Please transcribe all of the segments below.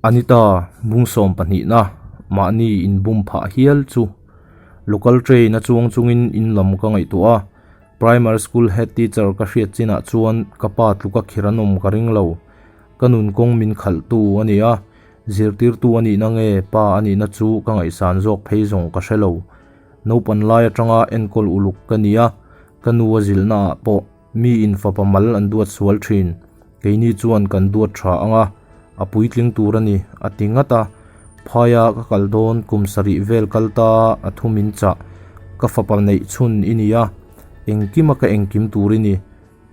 Anita, bung sawm pahnihna, mahni inbum phah hial chu local train a chuang chungin in lam ka ngaihtuah a. Primary school head teacher ka hriat chinah chuan ka pa tluka khir an awm ka ring lo. Ka nun kawng min khalhtu a ni a, zirtirtu a nihna nge pa a nihna chu ka ngaihsan zawk phei zawng ka hre lo. Naupan lai atanga enkawl uluk ka ni a, ka nu a zilhnaah pawh Mi in fapa mal an duat sual thin. Keini chuan kan duat tha ang a, a puitling tur a ni, a ti ngat a. Phaia ka kal dawn kum sarih vel kal ta a thu min chah. Ka fapa neih chhun i ni a, engkima ka engkim tur i ni.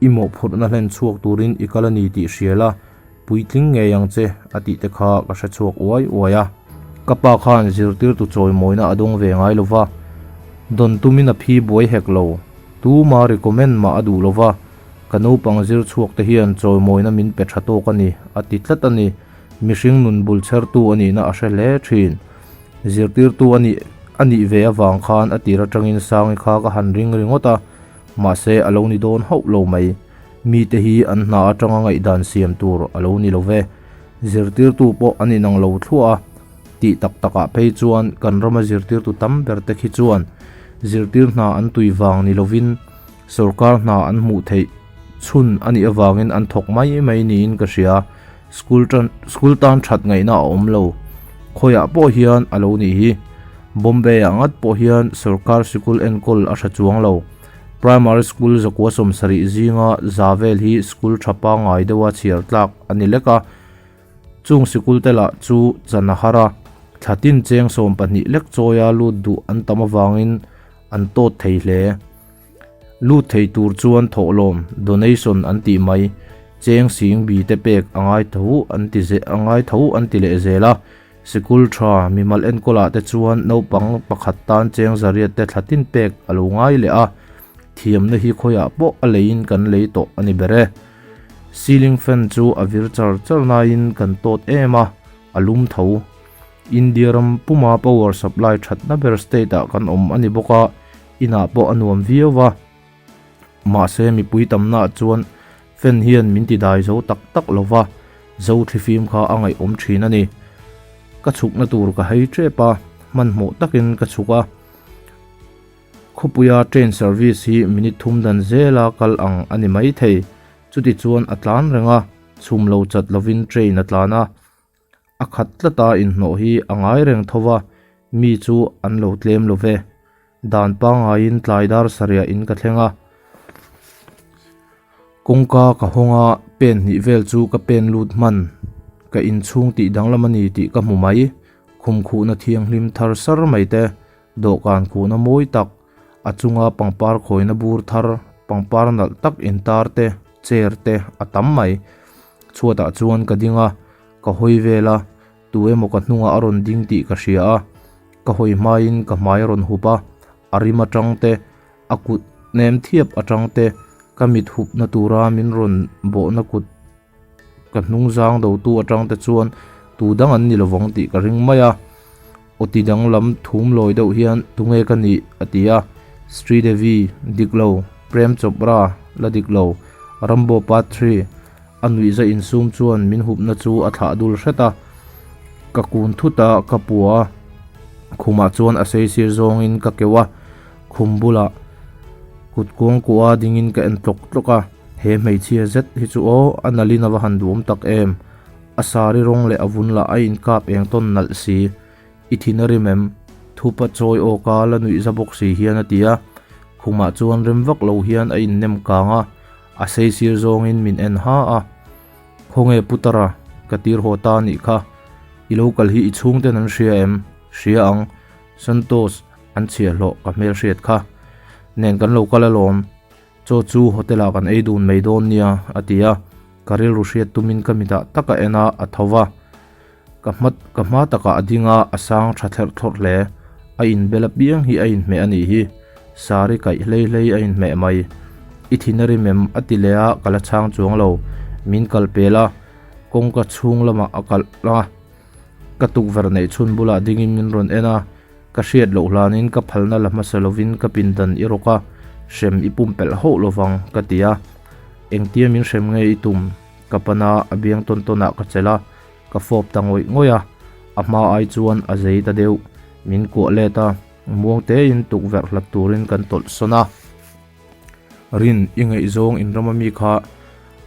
I mawhphurhna hlen chhuak turin i kal a ni tih hria la, puitling ngei ang che, a tih te kha ka hre chhuak uai uai a. Ka pa khan zirtirtu chawimawina a dawng ve ngai lo va, dawn tumin a phi buai hek lo. Tuma recommend mah a duh lo va, ka naupang zir chhuak te hian chawimawina min pe tha tawk a ni, a ti tlat a ni. Mihring nun bul chhertu a nihna a hre hle thin. Zirtirtu a nih a nih ve avang khan a tir atangin Sangi kha ka han ring ringawt a, mahse a lo ni dawn hauh lo mai. Mite hi an hna atanga ngaihdan siam tur a lo ni lo ve. Zirtirtu pawh an inang lo thluah a, tih tak takah phei chuan kan rama zirtirtu tam ber te khi chuan zirtir hna an tui vang ni lovin sorkar hna an hmuh theih chhun a nih avangin an thawk mai mai niin ka hria. School tan school tan that ngaihna a awm lo. Khawiah pawh hian a lo nih hi. Bombay ah ngat pawh hian sorkar sikul enkawl a hre chuang lo. Primary school zakua sawmsarih zinga za vel hi school tha pangngai deuha chhiar tlak a ni lek a. Chung sikul te lah chu chan a har a, thla tin cheng 12 lek chawia lut duh an tam avangin an tawt thei hle. Lut thei tur chuan thawhlawm, donation, an tih mai. Cheng sing bi te pek a ngai tho an ti a ngai tho an ti leh zel a. Sikul tha mimal enkawlah te chuan naupang pakhat tan cheng zariat te thla tin pek a lo ngai leh a, thiamna hi khawiah pawh a leiin kan lei tawh a ni ber e. Ceiling fan chu a vir char char naiin kan tawt em a, a lum tho. India ram puma power supply thatna ber state ah kan awm a ni bawk a, inah pawh a nuam viau va. Mahse mipui tamnaah chuan fan hian min ti dai zo tak tak lo va, zo thlifim kha a ngaihawm thin a ni. Ka chhukna tur ka hei tep a, hmanhmawh takin ka chhuk a. Khawpuia train service hi minute thum dan zela kal ang a ni maithei. Chuti chuan a tlan reng a, chhum lo chat lovin train a tlan a. A khat tlata inhnawh hi a ngai reng tho va, mi chu an lo tlem lo ve. Dan pangaiin tlai dar sarih in ka thleng a. Kawngka ka hawng a, pen hnih vel chu ka pen lut hman. Ka inchhung tih danglam a ni tih ka hmu mai. Khum khuhna thianghlim thar sar mai te, dawhkan khuhna mawi tak, a chunga pangpar khawina bur thar, pangpar nalh tak intar te, chair te a tam mai. Chhuatah chuan ka ding a, ka hawi vel a, tu emaw ka hnungah a rawn ding tih ka hria a, ka hawi hmaiin ka hmai a rawn hup a, a rim atang te, a kut nem thiap atang te, ka mit hupna tura min rawn bawhna kut ka hnung zang dotu atang te chuan tu dang an ni lovang tih ka ring mai a, aw ti danglam thum lawi deuh hian tunge ka nih a ti a, Sridevi, dik lo, Prem Chopra, la dik lo, Rambo Patri. A nuihza insum chuan min hupna chu a thlah dul hret a, ka kun thut a, ka pua a, khumah chuan a seisir zawngin ka keuh a, khum bulah kut kuang kuah dingin ka en tlawk tlawk a, he hmeichhia zet hi chu aw, a nalhin a va han duhawm tak em, a sari rawng leh a vun lah a inkap eng tawn nalh si, i thin a rim em? Thupa chawi awka la nuihza bawk si hian a ti a, khumah chuan rem vak lo hian a innem kang a. A seisir zawngin min en ha a, Khawnge Putara, ka tir haw ta anih kha, i lo kal hi i chhungten an hria em? Hria ang, Santos, an chhiahhlawh ka hmelhriat kha. Nen kan lo kal alawm, chaw chu hotel ah kan ei dun mai dawn nia, a ti a, ka rilru hriat tumin ka mitah tak a en a, a tho va. Ka hma ka hma takah a ding a, a sang tha thlerh thlawrh hle. A inbel apiang hi a inhmeh a nih hi. Sari kaih hlei hlei a inhmeh mai. I thin a rim em? a ti leh a, ka la chhang chuang lo. Min kal pel a, kawngka chhung lamah a kalh a. Ka tukverh neih chhun bulah dingin min rawn en a, ka hriat loh hlanin ka phalna la hmasa lovin ka pindan i rawk a, hrem i pumpelh hauh lovang ka ti a. Engtia min hrem nge i tum? Ka pana a biang tawn tawnah ka chelh a. Ka fawp ta ngawih ngawih a, a hma ai chuan a zei ta deuh. Min kuah let a, muang tein tukverh hlat turin kan tawlh sawn a. Rin, i ngaihzawng inram ami kha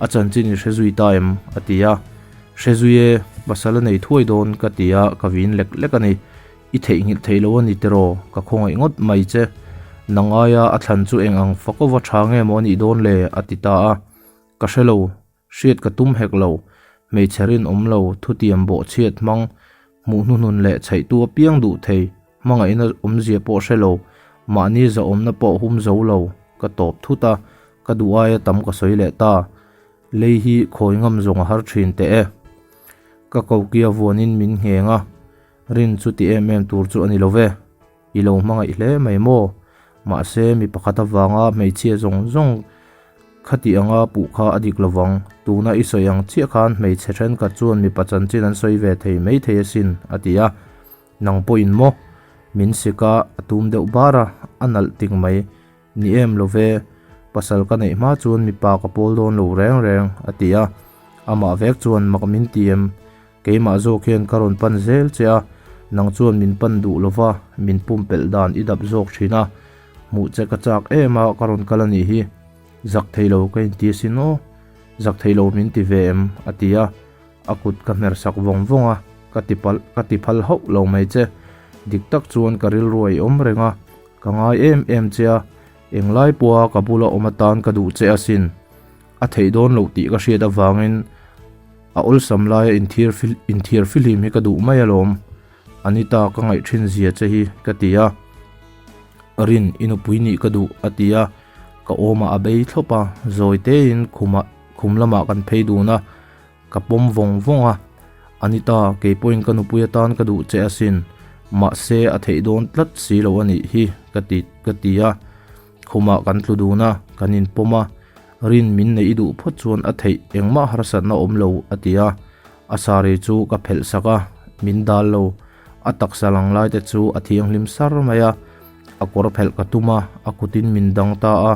a chanchin i hre zui ta em? a ti a. Hre zui e, pasal a nei thuai dawn ka ti a, ka vin lek lek a ni. I theihnghilh theih lo a ni tiraw? Ka khawngaih ngawt mai che. Nang aia a thlan chu eng ang fak ova tha nge maw a nih dawn le? a ti ta a. Ka hre lo, hriat ka tum hek lo. Hmeichhe rinawm lo, thutiam bawhchhiat hmang, hmuh hnuhnun leh chhaihtu apiang duh thei, hmangaihna awmzia pawh hre lo, mahni zahawmna pawh hum zo lo, ka tawp thut a, ka duh aia tam ka sawi leh ta. Lei hi khawi ngam zawng a har thin teh e. Ka kokia vuanin min ngheng a, rin chu ti em em tur chu a ni lo ve. I lo hmangaih hle mai maw? Mahse, mi pakhat avanga hmeichhia zawng zawng khati anga puh kha a dik lovang. Tuna i sawi ang chiah khan hmeichhe thenkhat chuan mipa chanchin an sawi ve thei maithei asin, a ti a. Nang pawhin maw? Min sik a, a tum deuh bar a, a nalh ting mai. Ni em lo ve, pasal ka neih hma chuan mipa ka pawl dawn lo reng reng, a ti a. Amah vek chuan mak min ti em? Keimah zawk hian ka rawn pan zel che a, nang chuan min pan duh lo va, min pumpelh dan i dap zawk thin a. Hmuh che ka chak em a, ka rawn kal a nih hi. Zak thei lo ka inti asin aw. Zak thei lo min ti ve em? a ti a. A kut ka hmer sak vawng vawng a, ka ti palh, ka ti phal hauh lo mai che. Dik tak chuan ka rilru a i awm reng a, ka ngai em em che a, englai pawha ka bula awm atan ka duh che asin. A theih dawn loh tih ka hriat avangin a awlsam laia inthiar inthiar fihlim hi ka duh mai alawm. Anita ka ngaih thin zia che hi ka ti a. Rin, i nupui nih ka duh a ti a, ka awmah a bei thlawp a, zawi tein khumah khum lamah kan phei dun a. Ka pawm vawng vawng a, Anita, kei pawhin ka nupui atan ka duh che asin, mahse a theih dawn tlat si lo a nih hi, ka ti ka ti a. Khumah kan tlu dun a, kan inpawm a, Rin min neih i duh phawt chuan a theih engmah harsatna awm lo, a ti a. A sari chu ka phelh sak a, min dal lo. A taksa lang lai te chu a thianghlim sar mai a, a kawr phelh ka tum a, a kutin min dang ta a,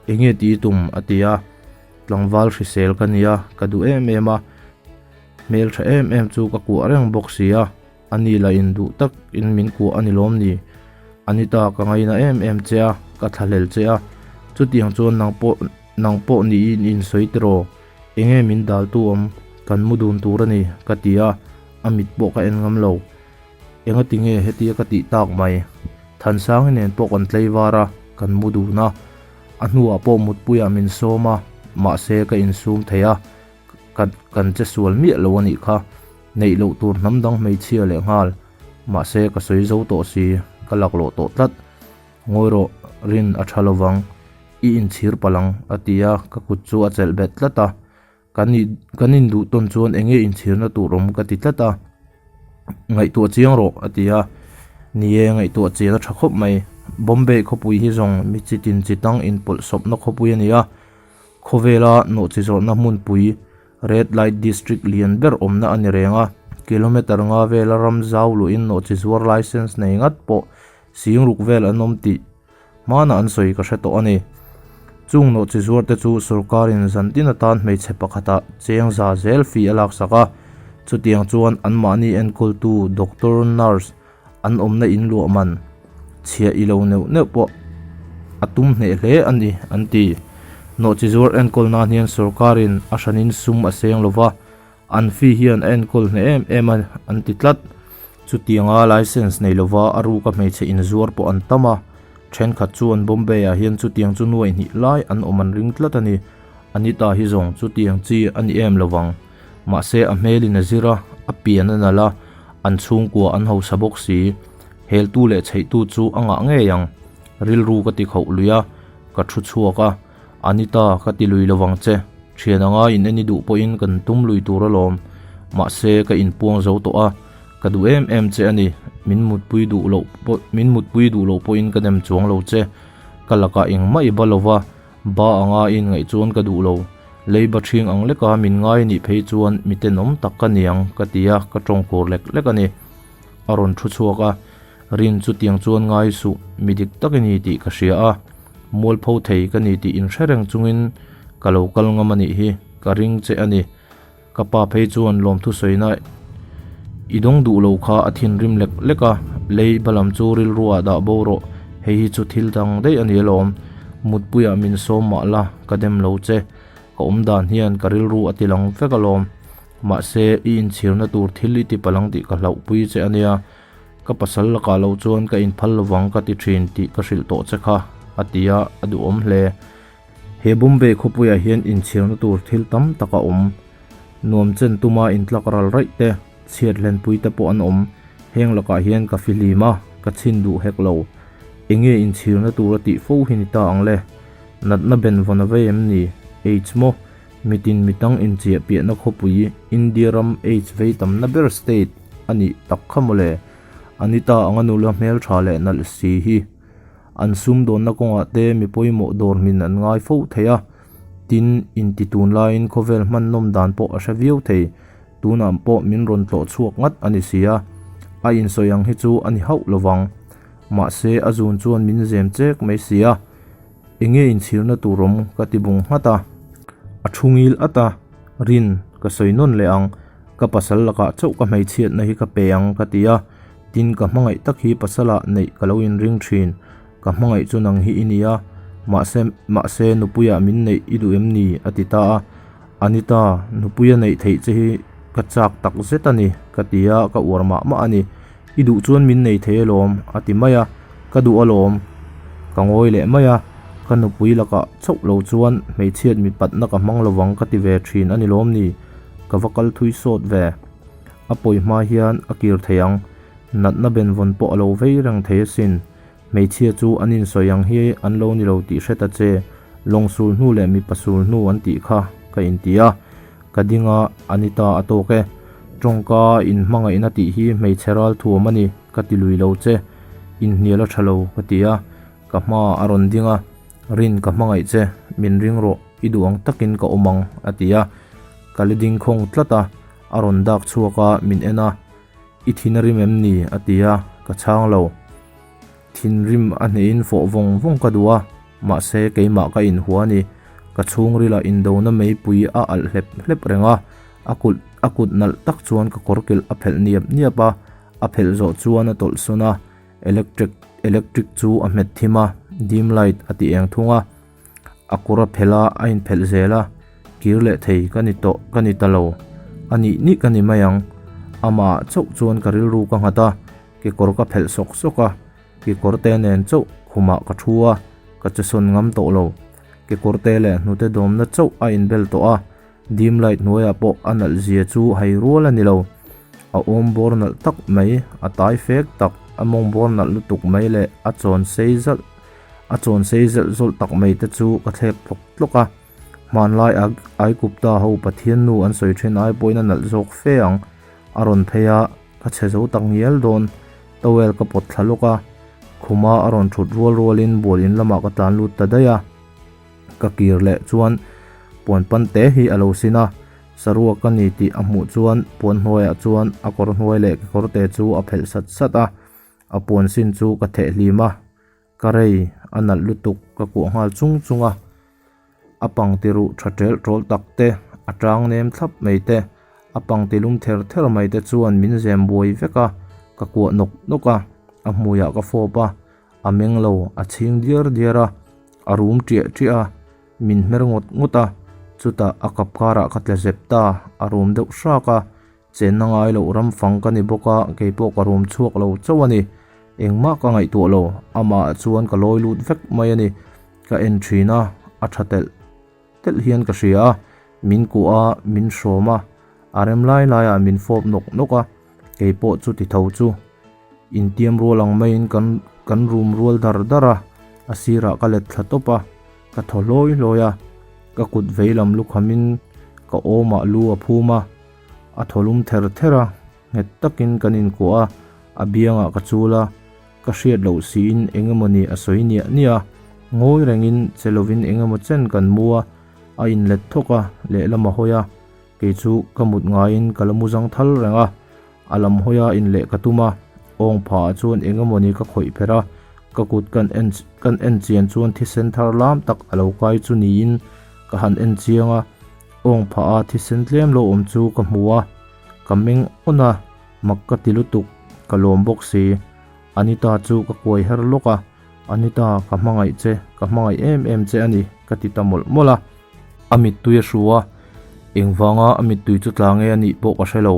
Enge tih i tum? a ti a. Tlangval hrisel ka nia, ka duh em em a, hmel tha em em chu ka kuah reng bawk si a, a ni lah in duh tak in min kuah a ni lawm ni? Anita ka ngaina em em che a, ka thlahlel che a, chutiang chuan nang pawh nang pawh niin i insawi tiraw? Enge min dal tu awm? Kan mu dun tur a ni, ka ti a, a mit pawh ka en ngam lo. Engati nge hetia ka tih tak mai? Thansangi nen pawh kan tlei var a, kan mu dun a. A hnuah pawh mutpuiah min sawm a, mahse ka insum thei a, ka kan che sual miah lo a nih kha. Neih loh tur hnam dang hmeichhia leh nghal, mahse ka sawi zo tawh si, ka laklawh tawh tlat. Ngawi rawh, rin a tha lovang, i inchhir palh ang, a ti a, ka kut chu a chelh bet tlat a. Kan nih kan induh tawn chuan eng nge inchhirna tur awm ka ti tlat a, ngaihtuah chiang rawh a ti a, ni e ngaihtuah chian a tha khawp mai, Bombay khawpui hi zawng mi chi tin chi tang inpawlh sawpna khawpui a ni a, khawvela nawhchi zawrhna hmunpui Red Light District lian ber awmna a ni reng a, kilometre nga vela ram zau luhin nawhchi zuar licence nei ngat pawh singruk vel an awm tih Hmanah an sawi ka hre tawh a ni. Chung nawhchi zuarte chu sorkarin zantin atan hmeichhe pakhatah cheng za zel fee a laksak a, chutiang chuan anmahni enkawltu doctor, nurse an awmna in luah man chhia i lo neuh neuh pawh a tum hneh hle a ni an ti. Nawhchi zuar enkawl nan hian sorkarin a hranin sum a seng lova, An fee hian a enkawl hneh em em a an ti tlat. Chutianga licence nei lova a ruka hmeichhe inzuar pawh an tam a, thenkhat chuan Bombay ah hian chutiang chu nuai hnih lai an awm an ring tlat a ni. Anita hi zawng chutiang chi a ni em lovang. Mahse a hmelin a zir a, a pian a nalh a, an chhungkua an hausa bawk si. Heltu leh chheihtu chu a ngah ngei ang. Rilru ka ti khauh lui a, ka thu chhuak a. Anita, ka ti lui lovang che. Thian anga in en i duh pawhin kan tum lui tur alawm. Mahse, ka inpuang zo tawh a, ka duh em em che a ni. Min mutpui duh loh pawh, min mutpui duh loh pawhin ka nem chuang lo che. Ka lakah engmah i ba lova, ba anga i inngaih chuan ka duh lo. Leiba ṭhing ang leka min ngai a nih phei chuan mi tenawm tak ka ni ang, ka ti a, ka ṭawngkur lek lek a ni. A rawn ṭhu chhuak a, Rin chutiang chuan ngai suh, mi dik tak i ni tih ka hria a. Mualpho thei ka ni tih inhre reng chungin ka lo kal ngam a nih hi, ka ring che a ni. Ka pa phei chuan lawmthu sawina I dawng duh lo kha a thinrim lek lek a, leiba lam chu rilru ah dah bo rawh, hei hi chu thil dang daih a ni alawm. Mutpuiah min sawm mah la, ka dem lo che. Ka awm dan hian ka rilru a ti lang vek alawm. Mahse, i inchhirna tur thil i ti palang tih ka hlauhpui che a nia. Ka pasal lakah lo chuan ka inphal lovang ka ti thin tih ka hrilh tawh che kha, a ti a, a duhawm hle. He Bombay khawpuiah hian inchhirna tur thil tam tak a awm. Nuam chen tuma intlak ral raih te, chhiat hlenpui te pawh an awm. Heng lakah hian ka fihlim a, ka chhin duh hek lo. Enge inchhirna tur a tih fo hi ni ta ang le? Natna benvawn a vei em ni? Aids maw? Mitin mitang inchiah piahna khawpui India ram aids vei tamna ber state a nih tak kha mawle. Anita anga nula hmeltha leh nalh si hi. An sumdawnna kawngah te mi pawimawh dawr hmin an ngai fo thei a, tin, inti tun laiin khawvel hman nawm dan pawh a hre viau thei. Tunah pawh min rawn tlawh chhuak ngat a ni si a, a insawi ang hi chu a ni hauh lo vang. Mahse, a zun chuan min zem chek mai si a, enge inchhirna tur awm ka ti bung nghat a. A thu ngil at a, Rin, ka sawi nawn leh ang, ka pasal lakah chauh ka hmeichhiatna hi ka pe ang ka ti a. Tin, ka hmangaih tak hi pasala neih ka lo inring thin. Ka hmangaih chu nang hi i ni a, mahse, mahse nupuiah min neih i duh em ni? a ti ta a. Anita, nupuia neih theih che hi ka chak tak zet a ni, ka ti a, ka uar mah mah a ni. I duh chuan min nei thei alawm, a ti mai a. Ka duh alawm. Ka ngawi leh mai a, ka nupui lakah chauh lo chuan hmeichhiat mipatna ka hmang lovang ka ti ve thin a ni lawm ni? Ka va kal thui sawt ve. A pawi hma hian a kir thei ang. Natna benvawn pawh a lo vei reng thei asin. Hmeichhia chu an insawi ang hi an lo ni lo tih hre ta che. Lawng sul hnu leh mipa sul hnu an tih kha ka inti a. Ka ding a, Anita a tawk e. Tawngka inhmangaihna tih hi hmeichhe ral thuam a ni, ka ti lui lo che. Inhnial a tha lo, ka ti a. Ka hma a rawn ding a, Rin ka hmangaih che, min ring rawh, i duh ang takin ka awm ang, a ti a. Ka la ding khawng tlat a. A rawn dak chhuak a, min en a, I thin a rim em ni? a ti a, ka chhang lo. Thinrim a hnehin fawh vawng vawng ka duh a, mahse keimah ka inhua a ni. Ka chhungrilah indona meipui a alh hlep hlep reng a, a kut a kut nalh tak chuan ka kawr kilh a phelh niap niap a, a phelh zawh chuan a tawlh sawn a, electric electric chu a hmet thim a, dim light a ti eng thung a. A kawr a phelh a, a inphelh zel a, kir leh thei ka ni tawh ka ni ta lo. A nih nih ka ni mai ang. Amah chauh chuan ka rilru ka nghat a, kekawr ka phelh sawk sawk a, kekawr te nen chauh khumah ka thu a, ka che sawn ngam tawh lo. Kekawr te leh hnute dawmna chauh a inbel tawh a, dim light hnuaiah pawh a nalh zia chu hai rual a ni lo. A awm bawr nalh tak mai, a tai fek tak, a mawng bawr nalh lutuk mai leh a chawn sei zalh A chawn sei zelh zawlh tak mai te chu ka thlek tlawk tlawk a, hmanlai Aikupta ho Pathian nu an sawi thin ai pawhin a nalh zawk fe ang. A rawn phei a, ka chhe zo tak ngial dawn. Towel ka pawt thla lawk a, khuma a rawn thut rual rualin bual in lamah ka tlan lut ta daih a. Ka kir leh chuan puan pan te hi a lo sin a, saruak ka ni tih a hmuh chuan puan hnuaiah chuan a kawr hnuai leh kekawr te chu a phelh sat sat a, a puan sin chu ka theh hlim a. Ka rei a nalh lutuk ka kuah nghal chung chung a, a pangti ruh tha ṭel ṭawl tak te, a ṭang nem thlap mai te, a pangti lum ther ther mai te chuan min zem buai vek a, ka kuah nawk nawk a, a hmuiah ka fawp a, a meng lo, a chhing diar diar a, a rum ṭiah ṭiah a, min hmer ngawt ngawt a, chutah a kap karah ka tla zep ta, a rum deuh hrak a. Chenna ngai loh ram fang ka ni bawk a, kei pawh ka rum chhuak lo chauh a ni. Engmah ka ngaihtuah lo, amah chuan ka lawi lut vek mai a ni. Ka en thin a, a tha telh telh hian ka hria a, min kuah a, min hrawm a, a rem lai laiah min fawp nawk nawk a, kei pawh chu ti tho chu. Intiam rual ang maiin kan kan rum rual dar dar a, a sirah ka let thla tawp a, ka thaw hlawi hlawi a, ka kut veilam lukhamin ka awmah lu a phum a, A thaw lum ther ther a, nghet takin kan inkuah a, a biangah ka chul a, ka hriat loh siin eng emaw ni a sawi niah niah a, ngawi rengin che lovin eng emaw chen kan mu a, a inlet thawk a, lehlam a hawi a, kei chu ka mut ngaiin ka la mu zang thal reng a, a lam hawi a inleh ka tum a, awng phah ah chuan eng emaw ni ka khawih pherh a, ka kut kan en kan en chian chuan thisen thar lam tak a lo kai chu niin ka han en chiang a. Awng phah a thisen tlem lo awm chu ka hmu a, ka meng awn a, Mak ka ti lutuk, ka lawm bawk si. Anita chu ka kuai her lawk a, Anita, ka hmangaih che, ka hmangaih em em che a ni, ka ti ta mawlh mawlh a. A mittui a hru a, engvanga a mittui chu tla nge a nih pawh ka hre lo.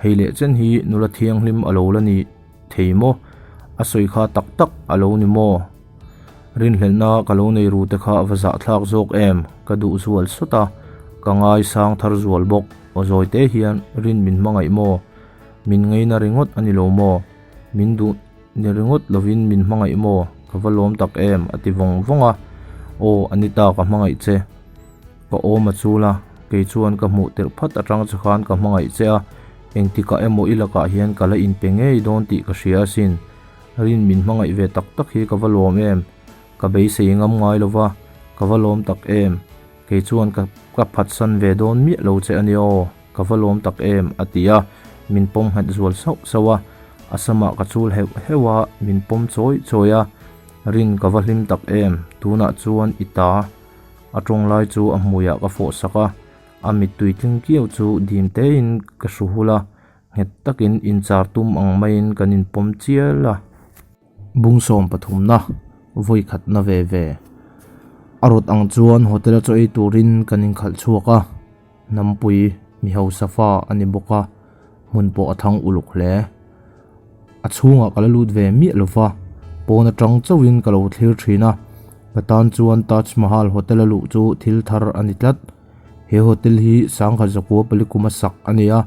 Hei leh chen hi nula thianghlim a lo la ni thei maw? A sawi kha tak tak a lo ni maw? Rinhlelhna ka lo nei ru te kha va zahthlak zawk em? Ka duh zual sawt a, ka ngai sang thar zual bawk. Aw zawi te hian rin min hmangaih maw? Min ngeina ringawt a ni lo maw? Min duh ni ringawt lovin min hmangaih maw? Ka va lawm tak em? A ti vawng vawng a. Aw Anita ka hmangaih che. Ka awm a chul a, kei chuan ka hmuh tirh phat atang che khan ka hmangaih che a, engtikah emaw i lakah hian ka la inpe ngei dawn tih ka hria asin. Rin min hmangaih ve tak tak hi ka va lawm em? Ka beisei ngam ngai lo va, ka va lawm tak em? Kei chuan ka ka phatsan ve dawn miah lo che a nia aw, ka va lawm tak em? a ti a, min pawm nghet zual sauh sauh a, a samah ka chul heuh heuh a, min pawm chawi chawi a, Rin ka va hlim tak em? Tunah chuan i ta. A tawng lai chu a hmuiah ka fawh sak a, a mittui tling kiau chu dim tein ka hru hul a, nghet takin inchar tum ang maiin kan inpawm chial a. Bungsawm pathumna, vawi khatna ve ve. A rawt ang chuan hotel a chaw ei turin kan inkhalh chhuak a, Hnampui mi hausa fa a ni bawk a, hmun pawh a thang uluk hle. A chhungah ka la lut ve miah lo va, pawn atang chauhin ka lo thlir thin a, ka tan chuan Taj Mahal Hotel a luh chu thil thar a ni tlat. He hotel hi sangkhat zakua pali kuma sak a ni a,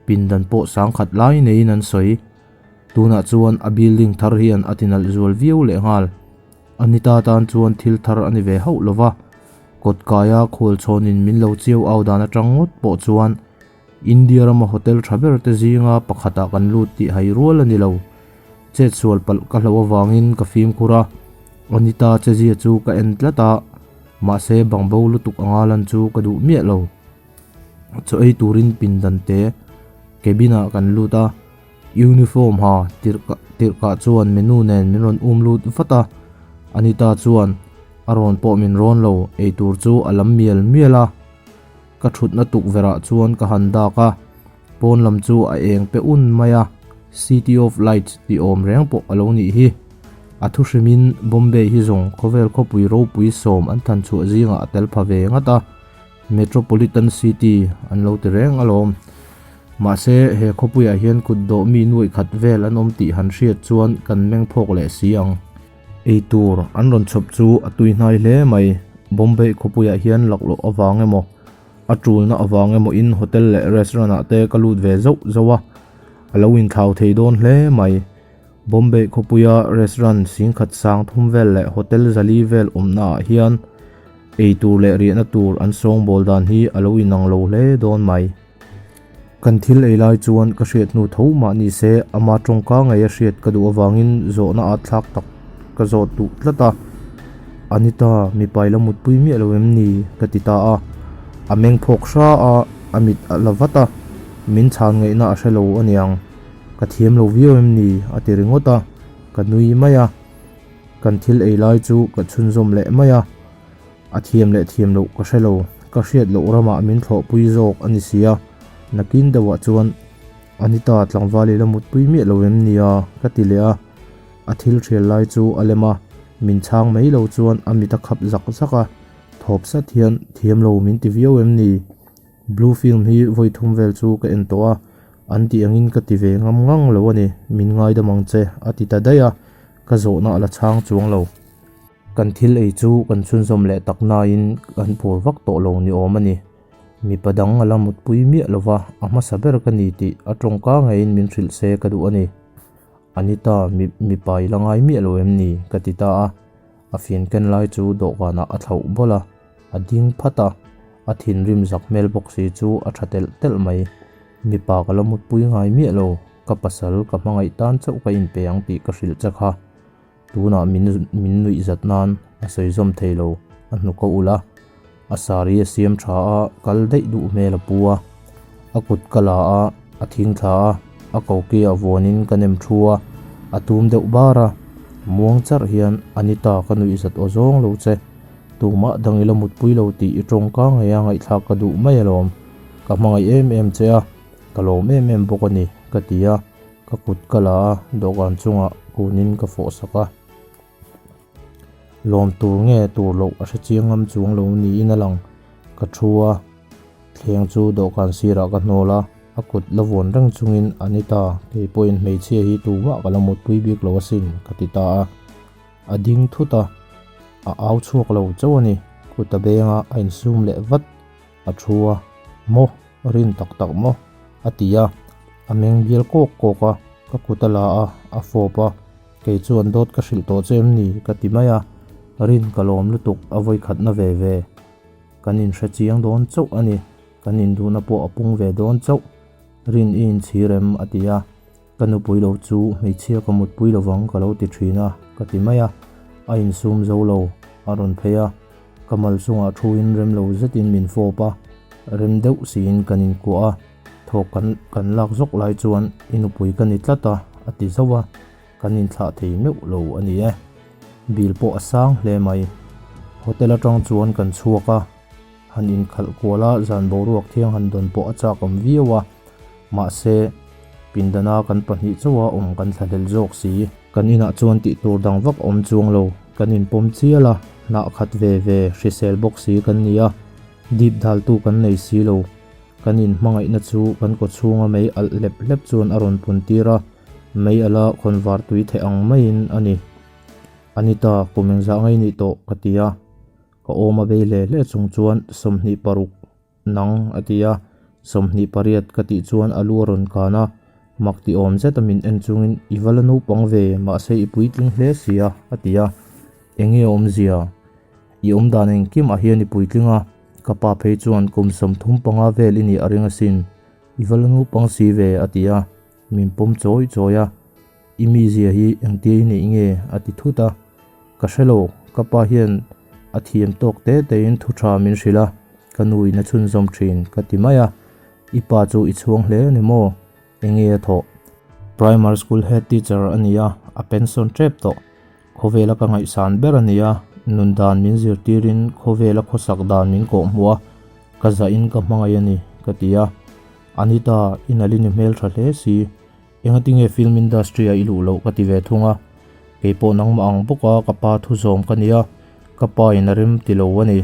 pindan pawh sangkhat lai neiin an sawi. Tunah chuan a building thar hian a tinalh zual viau lehnghal. Anita tan chuan thil thar a ni ve hauh lo va, kawtkaia khualchhawnin min lo chiau au dan atang ngawt pawh chuan India rama hotel tha ber te zinga pakhatah kan lut tih hai rual a ni lo. Chet sual palh ka hlauh avangin ka fimkhur a, Anita chezia chu ka en tlat a, mahse bangbo lutuk anga lan chu ka duh miah lo. Chaw ei turin pindan te cabin ah kan lut a, uniform ha tirhkah chuan menu nen min rawn um lut vat a, Anita chuan a rawn pawh min rawn lo, eitur chu a lam mial mial a. Ka thutna tukverhah chuan ka han dak a, pawn lam chu a eng pe un mai a, City of Lights tih awm reng pawh a lo nih hi. A thu hrimin Bombay hi zawng khawvel khawpui ropui sawm an than chhuah zingah a tel pha ve ngat a, Metropolitan City an lo ti reng alawm. Mahse, he khawpuiah hian kut dawh mi nuaih khat vel an awm tih han hriat chuan kan meng phawk leh si ang. Ei tur an rawn chhawp chu a tui hnai hle mai. Bombay khawpuiah hian laklawh avang emaw, a tulna avang emaw in hotel leh restaurant ah te ka lut ve zauh zauh a, a lo inthlau thei dawn hle mai. Bombay khawpuia restaurant singkhat sang thum vel leh hotel zali vel awmna ah hian ei tur leh riahna tur an sawngbawl dan hi a lo inang lo hle dawn mai. Kan thil ei lai chuan ka hriat hnu tho mah ni se ama tawngka ngei a hriat ka duh avangin zawhna at thlak tak ka zawt duh tlat a. Anita, mipa i la mutpui miah lo em ni? ka ti ta a. A meng phawk hra a, a mit a la vat a, min chhan ngaihna a hre lo aniang. Ka thiam lo viau em ni? a ti ringawt a, ka nui mai a. Kan thil ei lai chu ka chhunzawm leh mai a. A thiam leh thiam loh ka hre lo, ka hriat loh ramah min thlawhpui zawk a ni sia, nakin deuhah chuan Anita tlangval i la mutpui miah lo em nia ka ti leh a, a thil thial lai chu a lem a, min chhang mai lo chuan a mit a khap zak zak a, thawp sat hian thiam lo min ti viau em ni? Blue film hi vawi thum vel chu ka en tawh a, an tih angin ka ti ve ngam ngang lo a ni, min ngaidam ang che a ti ta daih a, ka zawhna a la chhang chuang lo. Kan thil ei chu kan chhunzawm leh tak nain kan phur vak tawh lo ni awm a ni. Mipa dang a la mutpui miah lo va, a hmasa ber ka ni tih a tawngka ngeiin min hrilh se ka duh a ni. Anita, mi mipa i la ngai miah lo em ni? ka ti ta a. A fian ken lai chu dawhkanah a thlauh bawlh a, a ding phat a, a thinrim zak hmel bawk si chu a tha telh telh mai. Mipa ka la mutpui ngai miah lo, ka pasal ka hmangaih tan chauh ka inpe ang tih ka hrilh che kha. Tunah min min nuih zat nan a sawi zawm thei lo, a hnuk a ulh a, a saree a siam tha a, kal daih duh hmel a pu a, a kut ka la a, a thing thla a, a koki ah vuanin ka nem thu a, a tum deuh bar a, muang charh hian Anita ka nuih zat aw zawng lo che, tumah dang ila mutpui lo tih i tawngka ngei a ngaihthlak ka duh mai alawm, ka hmangaih em em che a, ka lawm em em bawk a ni. ka ti a, ka kut ka la a, dawhkan chungah kunin ka fawh sak a. Lawm tur nge tur loh a hre chiang ngam chuang lo niin a lang. Ka thu a, thleng chu dawhkan sirah ka hnawl a, a kut la vuan reng chungin a ni ta, kei pawhin hmeichhia hi tumah ka la mutpui bik lo asin ka ti ta a. A ding thut a, a au chhuak lo chauh a ni, kut a beng a, a insum leh vat. A thu a, Maw, rin tak tak maw? a ti a, a meng bial kawk kawk a, ka kut a la a, a fawp a, Kei chuan dawt ka hrilh tawh che em ni? ka ti mai a, rin ka lawm lutuk a vawikhatna ve ve. Kan inhre chiang dawn chauh a ni, kan induhna pawh a pung ve dawn chauh. Rin i inchhir em? a ti a, Ka nupui lo chu hmeichhia ka mutpui lovang ka lo ti thin a, ka ti mai a, a insum zo lo, a rawn phei a, ka mal chungah thuin rem lo zetin min fawp a, rem deuh siin kan inkuah a, thawk kan kan lak zawk lai chuan i nupui ka ni tlat a, a ti zauh a, kan inthlah thei meuh lo a ni e. Bill pawh a sang hle mai. Hotel atang chuan kan chhuak a, han inkhalh kual a, zan boruak thiang han dawn pawh a chak awm viau a, Mahse, pindana kan pahnih chauha awm kan thlahlel zawk si. Kan inah chuan tih tur dang vak awm chuang lo, kan inpawm chial a, hnah khat ve ve, hrisel bawk si kan ni a, dip daltu kan nei si lo. Kan inhmangaihna chu kan kawchhunga mei alh hlep hlep chuan a rawn pun tir a, mei ala khawnvar tui theih ang maiin a ni. Anita, kum engzah ngei nih tawh? ka ti a. Ka awm a bei hle hle chung chuan 26. Nang, a ti a, 28 ka tih chuan a lu a rawn kan a, mak ti awm zet a min en chungin i va la naupang ve, mahse i puitling hle si a, a ti a. Enge a awmzia? I awmdan engkimah hian i puitling a, ka pa phei chuan kum 35 vel i nih a ring asin, i va la naupang si ve, a ti a, min pawm chawi chawi a. I mizia hi engtia i neih nge? a ti thut a. Ka hre lo, ka pa hian a thiam tawk te tein thu tha min hrilh a, ka nu in a chhunzawm thin ka ti mai a. I pa chu i chhuang hle a ni maw? Enge a thawh? Primary school head teacher a ni a, a pension tep tawh. Khawvela ka ngaihsan ber a ni a, nun dan min zirtirin khawvela khawsak dan min kawhhmuh a, ka zahin ka hmangaih a ni, ka ti a. Anita, i nalini hmeltha hle si. Engatinge film industry a i luh loh ka ti ve thung a, keipawh nangmah ang bawk a ka pa thu zawm ka nia, ka pa in a rem ti lo a ni.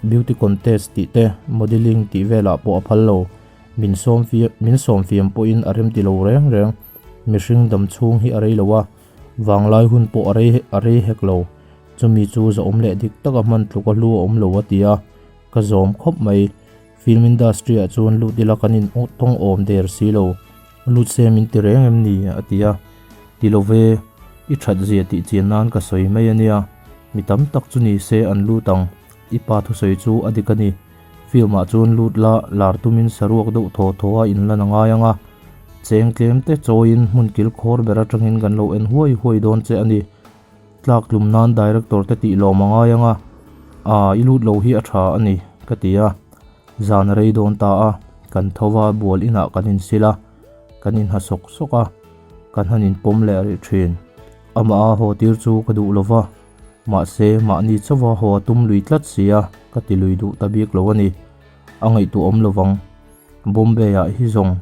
Beauty contest tih te, modelling tih velah pawh a phal lo, min sawm fiam min sawm fiam pawhin a rem ti lo reng reng. Mihring dam chhung hi a rei lo a, vanglai hun pawh a rei a rei hek lo. Chumi chu zahawm leh dik taka hman tluk a hlu a awm lo a ti a, ka zawm khawp mai. Film industry ah chuan lut ila kan in tawng awm der si lo. Lut se min ti reng em ni? a ti a. Ti lo ve, i that zia tih chian nan ka sawi mai a nia. Mi tam tak chu ni se an lut ang. I pa thusawi chu a dik a ni. Film ah chuan lut la, lar tumin saruak deuh thaw thaw a inlan a ngai ang a. Cheng tlem te chawiin hmun kil khawr ber atangin kan lo en huai huai dawn che a ni. Tlak tlum nan director te tih lawm a ngai ang a, aa i lut lo hi a tha a ni, ka ti a. Zan a rei dawn ta a, kan tho va bual inah kan insil a, kan inha sawk sawk a, kan han inpawm leh rih thin. Amah a haw tir chu ka duh lo va, mahse mahni chauha haw a tum lui tlat si a, ka ti lui duh ta bik lo a ni. A ngaihtuah awm lo vang. Bombay ah hi zawng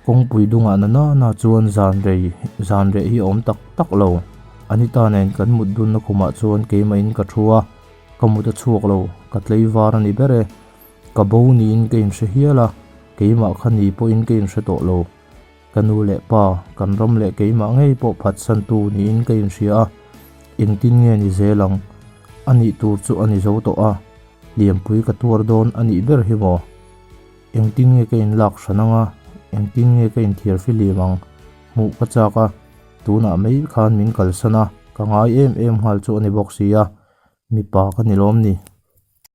kawngpui dungah na nana chuan zan rei zan reh hi a awm tak tak lo. Anita nen kan mut dunna khumah chuan keimahin ka thu a, ka mut a chhuak lo, ka tlei var a ni ber e. Ka bo niin ka inhre hial a, keimah kha ni pawhin ka inhre tawh lo. Ka nu leh pa, kan ram leh keimah ngei pawh phatsantu niin ka inhria a, engtin nge ni zel ang? A nih tur chu a ni zo tawh a, lianpui ka tuar dawn a nih ber hi maw? Engtin nge ka inlak hran ang a, engtin nge ka inthiar fihlim ang? Hmuh ka chak a, tunah mai khan min kalsan a, ka ngai em em nghal chu a ni bawk si a, mipa ka ni lawm ni.